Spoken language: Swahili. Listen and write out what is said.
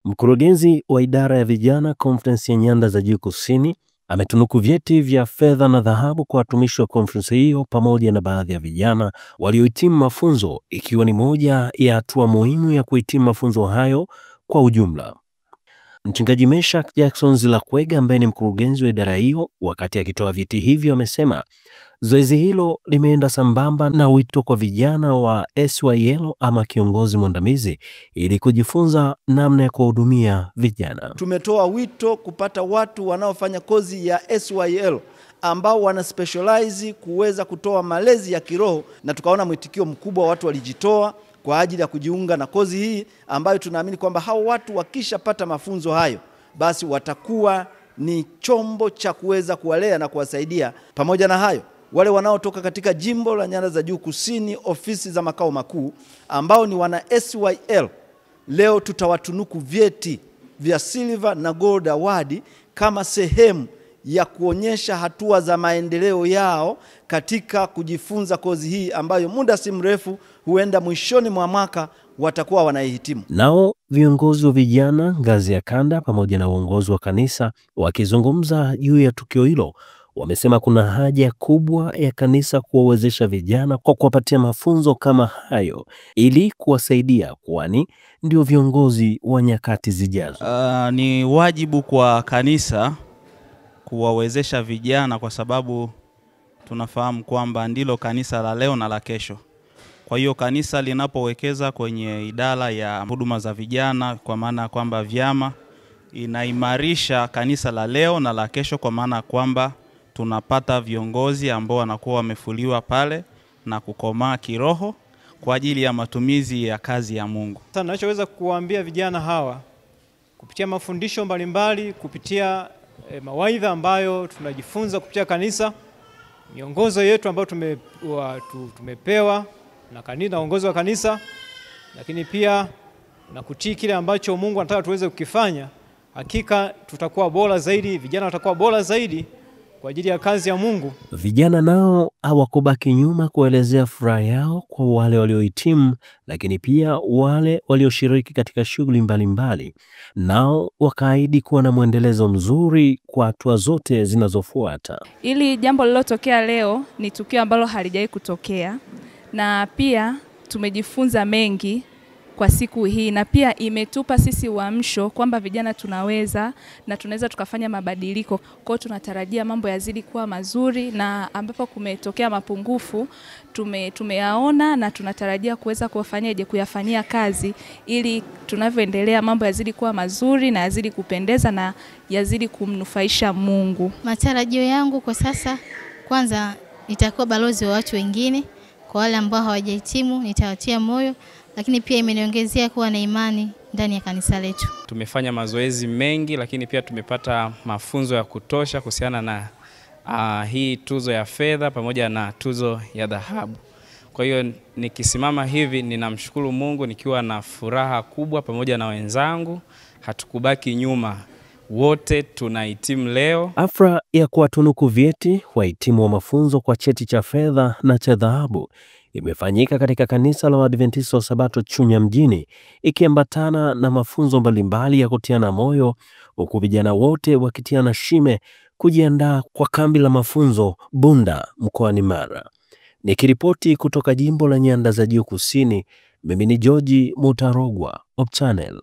Mkurugenzi wa idara ya vijana Conference ya Nyanda za Juu Kusini ametunuku vyeti vya fedha na dhahabu kwa watumishi wa conference hiyo pamoja na baadhi ya vijana waliohitimu mafunzo, ikiwa ni moja ya hatua muhimu ya kuhitimu mafunzo hayo kwa ujumla. Mchungaji Meshack Jackson Zilakwega ambaye ni mkurugenzi wa idara hiyo, wakati akitoa vyeti hivyo amesema zoezi hilo limeenda sambamba na wito kwa vijana wa SYL ama kiongozi mwandamizi ili kujifunza namna ya kuwahudumia vijana. Tumetoa wito kupata watu wanaofanya kozi ya SYL ambao wana specialize kuweza kutoa malezi ya kiroho, na tukaona mwitikio mkubwa, watu walijitoa kwa ajili ya kujiunga na kozi hii ambayo tunaamini kwamba hao watu wakishapata mafunzo hayo basi watakuwa ni chombo cha kuweza kuwalea na kuwasaidia. Pamoja na hayo, wale wanaotoka katika jimbo la Nyanda za Juu Kusini, ofisi za makao makuu, ambao ni wana SYL, leo tutawatunuku vyeti vya silver na gold award kama sehemu ya kuonyesha hatua za maendeleo yao katika kujifunza kozi hii ambayo muda si mrefu, huenda mwishoni mwa mwaka, watakuwa wanaihitimu. Nao viongozi wa vijana ngazi ya kanda pamoja na uongozi wa kanisa wakizungumza juu ya tukio hilo wamesema kuna haja kubwa ya kanisa kuwawezesha vijana kwa kuwapatia mafunzo kama hayo ili kuwasaidia, kwani ndio viongozi wa nyakati zijazo. Ni wajibu kwa kanisa kuwawezesha vijana kwa sababu tunafahamu kwamba ndilo kanisa la leo na la kesho. Kwa hiyo kanisa linapowekeza kwenye idara ya huduma za vijana, kwa maana kwamba vyama, inaimarisha kanisa la leo na la kesho, kwa maana kwamba tunapata viongozi ambao wanakuwa wamefuliwa pale na kukomaa kiroho kwa ajili ya matumizi ya kazi ya Mungu. Sasa ninachoweza kuwaambia vijana hawa kupitia mafundisho mbalimbali, kupitia mawaidha ambayo tunajifunza kupitia kanisa, miongozo yetu ambayo tumepewa na kanisa na uongozi wa kanisa, lakini pia na kutii kile ambacho Mungu anataka tuweze kukifanya, hakika tutakuwa bora zaidi, vijana watakuwa bora zaidi kwa ajili ya kazi ya Mungu. Vijana nao hawakubaki nyuma kuelezea furaha yao kwa wale waliohitimu, lakini pia wale walioshiriki katika shughuli mbalimbali. Nao wakaahidi kuwa na mwendelezo mzuri kwa hatua zote zinazofuata. Ili jambo lililotokea leo ni tukio ambalo halijawahi kutokea, na pia tumejifunza mengi kwa siku hii, na pia imetupa sisi uamsho kwamba vijana tunaweza na tunaweza tukafanya mabadiliko. Kwa hiyo tunatarajia mambo yazidi kuwa mazuri, na ambapo kumetokea mapungufu tumeyaona na tunatarajia kuweza kuwafanyaje kuyafanyia kazi ili tunavyoendelea mambo yazidi kuwa mazuri na yazidi kupendeza na yazidi kumnufaisha Mungu. Matarajio yangu kwa sasa, kwanza nitakuwa balozi wa watu wengine. Kwa wale ambao hawajahitimu nitawatia moyo, lakini pia imeniongezea kuwa na imani ndani ya kanisa letu. Tumefanya mazoezi mengi, lakini pia tumepata mafunzo ya kutosha kuhusiana na hii tuzo ya fedha pamoja na tuzo ya dhahabu. Kwa hiyo nikisimama hivi ninamshukuru Mungu nikiwa na furaha kubwa pamoja na wenzangu, hatukubaki nyuma. Wote tunahitimu leo. Hafla ya kuwatunuku vyeti wahitimu wa mafunzo kwa cheti cha fedha na cha dhahabu imefanyika katika kanisa la Waadventista wa Sabato Chunya mjini, ikiambatana na mafunzo mbalimbali ya kutiana moyo, huku vijana wote wakitiana shime kujiandaa kwa kambi la mafunzo Bunda mkoani Mara. Nikiripoti kutoka jimbo la Nyanda za Juu Kusini, mimi ni George Mutarogwa, Hope Channel.